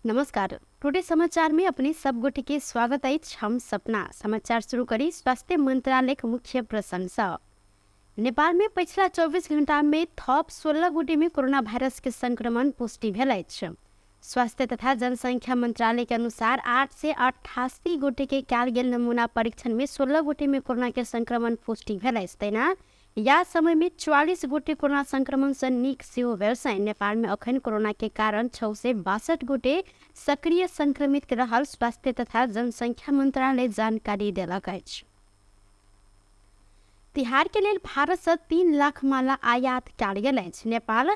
नमस्कार, टुडे समाचार में अपने सब गोटे के स्वागत अछि। हम सपना समाचार शुरू करी स्वास्थ्य मंत्रालय के मुख्य प्रसंग सँ। नेपाल में पछिला 24 घंटा में थप 16 गोटे में कोरोना वायरस के संक्रमण पुष्टि भेल अछि। स्वास्थ्य तथा जनसंख्या मंत्रालय के अनुसार 888 गोटे के कयल गेल नमूना परीक्षण में 16 गोटे में कोरोना के संक्रमण पुष्टि भेल अछि। तहिना या समय में 44 गोटे कोरोना संक्रमण से नीक सेहो भेल छनि। नेपाल में अखन कोरोना के कारण 662 गोटे सक्रिय संक्रमित रहल स्वास्थ्य तथा जनसंख्या मंत्रालय जानकारी देलक अछि। तिहार के लेल भारत से 3 लाख माला आयात कयल गेल अछि। नेपाल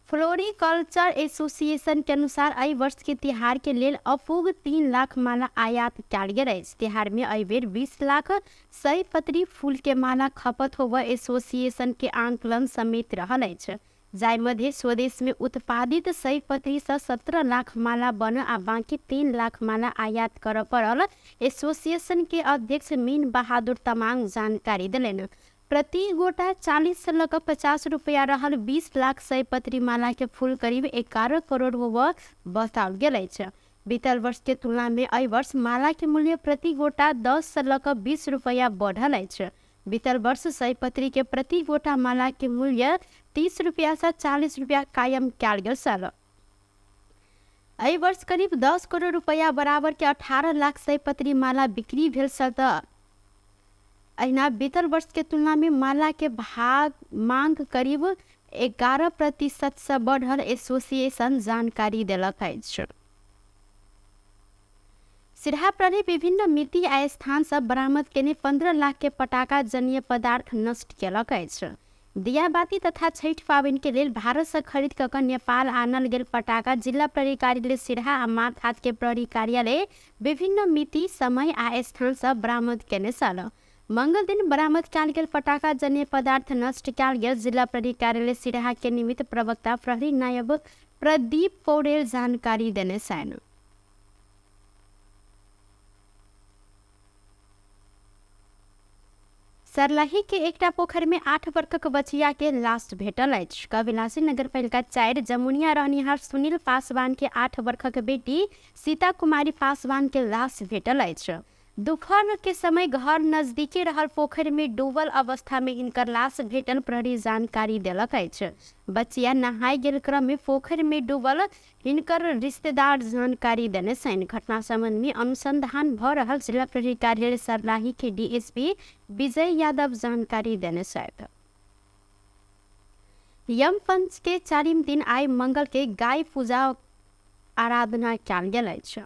फ्लोरिकल्चर एसोसिएशन के अनुसार एहि वर्ष के तिहार के लेल अपूग 3 लाख माला आयात कयल गेल अछि। तिहार में एहि बेर 20 लाख सयपत्री फूल के माला खपत होबय एसोसिएशन के आंकलन समेत रहल अछि। जाहि मध्य स्वदेश में उत्पादित सयपत्री सँ 17 लाख माला बन आ बाकी 3 लाख माला आयात करय पड़ल एसोसिएशन के अध्यक्ष मीन बहादुर तमांग जानकारी देलनि। प्रति गोटा 40 से लऽ कऽ 50 रुपया रहल 20 लाख सयपत्री माला के फूल करीब 11 करोड़ होबय बताओल गेल अछि। बीतल वर्ष के तुलना में एहि वर्ष माला के मूल्य प्रति गोटा 10 से लऽ कऽ 20 रुपया बढ़ल अछि। बीतल वर्ष सयपत्री के प्रति गोटा माला के मूल्य 30 रुपया से 40 रुपया कायम कयल गेल छल। एहि वर्ष करीब 10 करोड़ रुपया बराबर के 18 लाख सयपत्री माला बिक्री भेल छल तऽ अहिना बीतल वर्ष के तुलना में माला के भाग मांग करीब 11% से बढ़ल एसोसिएशन जानकारी देलक अछि। सिरहा प्रहरी विभिन्न मिति आ स्थान सँ बरामद केने 15 लाख के पटाखा जन्य पदार्थ नष्ट केलक अछि। दियाबाती तथा छठि पाबनि के लेल भारत सँ खरीद कऽ कऽ नेपाल आनल गेल पटाखा जिल्ला प्रहरी कार्यालय सिरहा आ माथहात के प्रहरी कार्यालय विभिन्न मिति, समय आ स्थान सँ बरामद केने छल। मंगल दिन बरामद कयल गेल पटाखा जन्य पदार्थ नष्ट कयल गेल जिल्ला प्रहरी कार्यालय सिरहा के निमित्त प्रवक्ता प्रहरी नायब प्रदीप पौडेल जानकारी देने छनि। सरलाही के एकटा पोखरि में 8 वर्षक बचिया के लाश भेटल अछि। कविलासी नगरपालिका 4 जमुनिया रहनिहार सुनील पासवान के 8 वर्षक बेटी सीता कुमारी पासवान के लाश भेटल अछि। दुपहर के समय घर नजदीके रहल पोखरि में डूबल अवस्था में हिनकर लाश भेटल प्रहरी जानकारी देलक अछि। बचिया नहाय गेल क्रम में पोखरि में डूबल हिनकर रिश्तेदार जानकारी देने छनि। घटना संबंध में अनुसंधान भ रहल जिला प्रहरी कार्यालय सर्लाही के डीएसपी विजय यादव जानकारी देने छथि। यम पंच के चारिम दिन आइ मंगल के गाय पूजा आराधना कयल गेल अछि।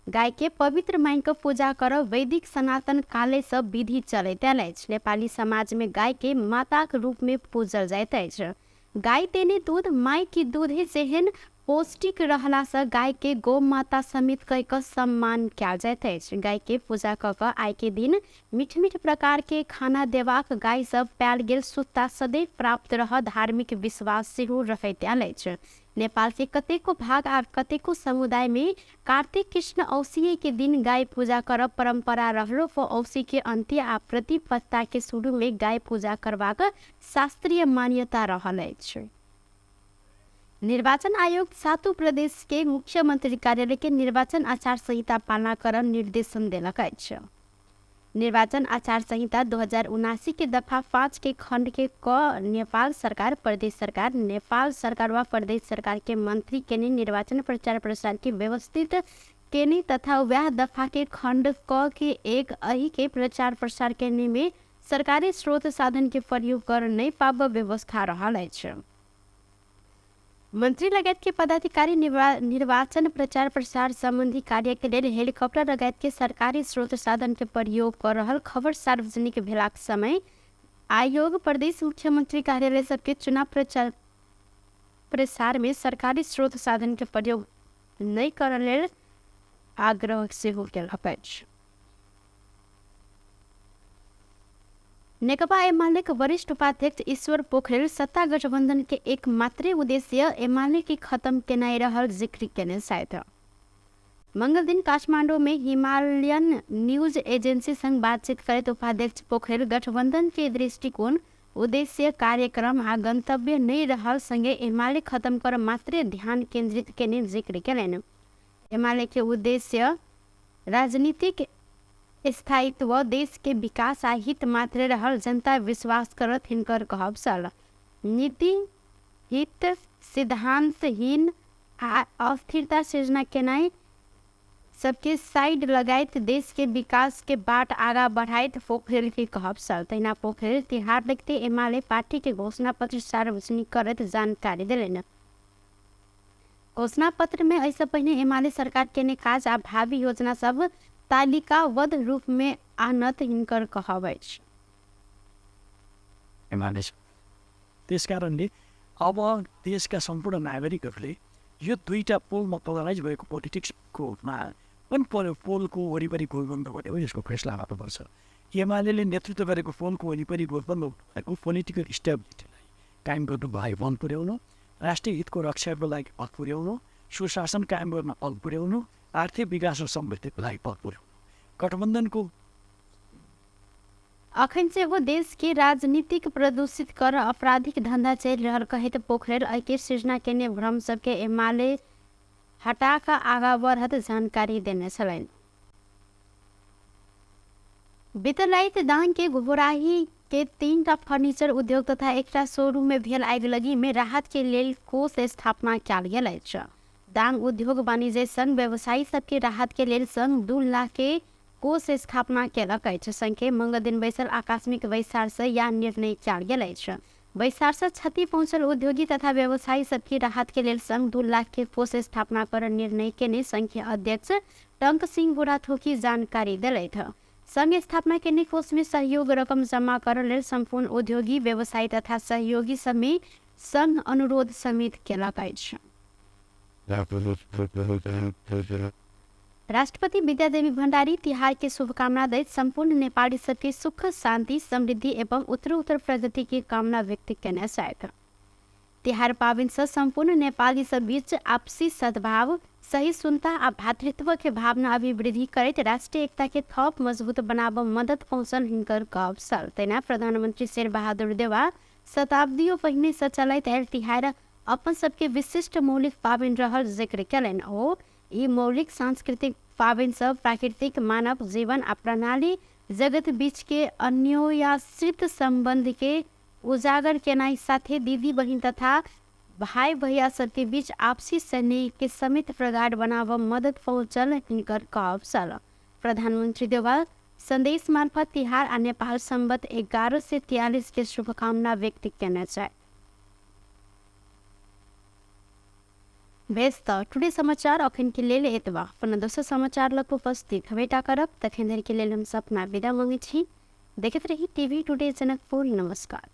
गाय के पवित्र मानि कऽ पूजा करब वैदिक सनातन काले सँ विधि चलैत आयल अछि। नेपाली समाज में गाय के माताक रूप में पूजल जाइत अछि। गाय देने दूध माय के दूधे जेहन पौष्टिक रहला सँ गाय के गौ माता समेत कहि कऽ सम्मान कयल जाइत अछि। गाय के पूजा कऽ कऽ आइ के दिन मीठ मीठ प्रकार के खाना देबाक गाय सँ पायल गेल सुत्ता सदैव प्राप्त रह धार्मिक विश्वास सेहो रहैत आयल अछि। नेपाल के कतेको भाग आ कतेको समुदाय में कार्तिक कृष्ण औसिए के दिन गाय पूजा करब परंपरा रहलो पर औसी के अंत्य आ प्रतिपत्ता के शुरू में गाय पूजा करबाक शास्त्रीय मान्यता रहल अछि। निर्वाचन आयोग सातु प्रदेश के मुख्यमंत्री कार्यालय के निर्वाचन आचार संहिता पालना करब निर्देशन देलक अछि। निर्वाचन आचार संहिता 2079 के दफा 5 के खंड के क नेपाल सरकार, प्रदेश सरकार, नेपाल सरकार वा प्रदेश सरकार के मंत्री के निर्वाचन प्रचार प्रसार के व्यवस्थित केने तथा वह दफा के खंड क के 1 अहि के प्रचार प्रसार केने में सरकारी स्रोत साधन के प्रयोग कर नहीं पाब व्यवस्था रहल अछि। मंत्री लगायत के पदाधिकारी निर्वाचन प्रचार प्रसार संबंधी कार्य के लेल हेलीकॉप्टर लगायत के सरकारी स्रोत साधन के प्रयोग कर रहल खबर सार्वजनिक भेलाक समय आयोग प्रदेश मुख्यमंत्री कार्यालय सबके चुनाव प्रचार प्रसार में सरकारी स्रोत साधन के प्रयोग नहि करय लेल आग्रह सेहो केलक अछि। नेकपा एमाले के वरिष्ठ उपाध्यक्ष ईश्वर पोखरेल सत्ता गठबंधन के एकमात्र उद्देश्य एमाले के खत्म केनाइ रहल जिक्र केने छथि। मंगल दिन काठमांडू में हिमालयन न्यूज एजेंसी संग बातचीत करैत उपाध्यक्ष पोखरेल गठबंधन के दृष्टिकोण उद्देश्य, कार्यक्रम आ गन्तव्य नै रहल सँगे एमाले खतम कर मात्रै ध्यान केन्द्रित केने जिक्र केलनि। एमाले के उद्देश्य राजनीतिक स्थायित्व, देश के विकास आ हित मात्रै रहल जनता विश्वास करत हिनकर कहब छल। नीति हित सिद्धान्तहीन आ अस्थिरता सिर्जना केनाइ सबके साइड लगाइत देश के विकास के बाट आगा बढ़ाइत पोखरेल के कहब छल। तहिना पोखरेल तिहार देखते एमाले पार्टी के घोषणा पत्र सार्वजनिक करैत जानकारी देलनि। घोषणा पत्र में एहिसँ पहिने एमाले सरकार केने काज आ भावी योजना सब तालिकाबद्ध रूप में आनत हिनकर कहब अछि। एमाले त्यस कारणले अब देशका सम्पूर्ण नागरिकहरूले यो दुईटा पोलमा पोलराइज भएको पोलिटिक्सकोमा कुन पोलको वरिपरि गोलबन्द गर्ने हो यसको फैसला गर्नुपर्छ। एमाले नेतृत्व गरेको पोलको वरिपरि गोलबन्द भएको पोलिटिकल स्टेबिलिटीलाई कायम गर्नु भयो बल पुर्याउनु, राष्ट्रिय हितको रक्षाको लागि बल पुर्याउनु, सुशासन कायम गर्न बल पुर्याउनु, आर्थिक विकास र समृद्धिको लागि बल पुर्याउनु। गठबन्धनको अखन से वो देश के राजनीतिक प्रदूषित कर आपराधिक धंधा चल रहल कहैत पोखरेल एके सृजना केने भ्रम सबके एमाले हटा कऽ आगा बढ़त जानकारी देने छलनि। बीतल राति दाङ के घोराही के 3टा फर्नीचर उद्योग तथा एकटा शोरूम में भेल आगिलगी में राहत के लेल कोष स्थापना कयल गेल अछि। दाङ उद्योग वाणिज्य संघ व्यवसायी सबके राहत के लेल संघ 2 लाख के कोष स्थापना केलक अछि। संघ के मंगल दिन बैसल आकस्मिक बैसार से यह निर्णय कयल गेल अछि। बैसार से क्षति पहुंचल उद्योगी तथा व्यवसायी सबके राहत के लेल संघ 2 लाख के कोष स्थापना कर निर्णय केने संघ के अध्यक्ष टंक सिंह बुढ़ाथोकी जानकारी देलथि। संघ स्थापना केने कोष में सहयोग रकम जमा कर लेल सम्पूर्ण उद्योगी व्यवसायी तथा सहयोगी समेत संघ अनुरोध समेत केलक अछि। राष्ट्रपति विद्यादेवी भण्डारी तिहार के शुभकामना दैत सम्पूर्ण नेपाली सबके सुख, शान्ति, समृद्धि एवं उत्तरोत्तर प्रगति के कामना व्यक्त केने छथि। तिहार पाबनि से सम्पूर्ण नेपाली सब बीच आपसी सद्भाव, सहिष्णुता आ भातृत्व के भावना अभिवृद्धि करैत राष्ट्रिय एकता के थप मजबूत बनाब मदद पहुँचल हिनकर कहब छल। तहिना प्रधानमन्त्री शेरबहादुर देउवा शताब्दियों पहिने से चलैत आयल तिहार अपन सबके विशिष्ट मौलिक पाबनि रहल जिक्र केलनि। ओ ई मौलिक सांस्कृतिक पाबनि सब प्राकृतिक मानव जीवन आ प्रणाली जगत बीच के अन्योन्याश्रित सम्बन्ध के उजागर केनाइ साथे दिदी बहिन तथा भाई भैया सबके बीच आपसी स्नेह के समेत प्रगाढ़ बनाब मदद पहुँचल हिनकर कहब छल। प्रधानमन्त्री देउवा सन्देश मार्फत तिहार आ नेपाल सम्बत 1143 के शुभकामना व्यक्त केने छथि। बेस त टुडे समाचार अखन के लेल एतबा। पुनः दोसर समाचार लग उपस्थित हबेटा करब। तखन धरि के लेल हम सपना विदा मांगै छी। देखैत रही टीवी टुडे जनकपुर। नमस्कार।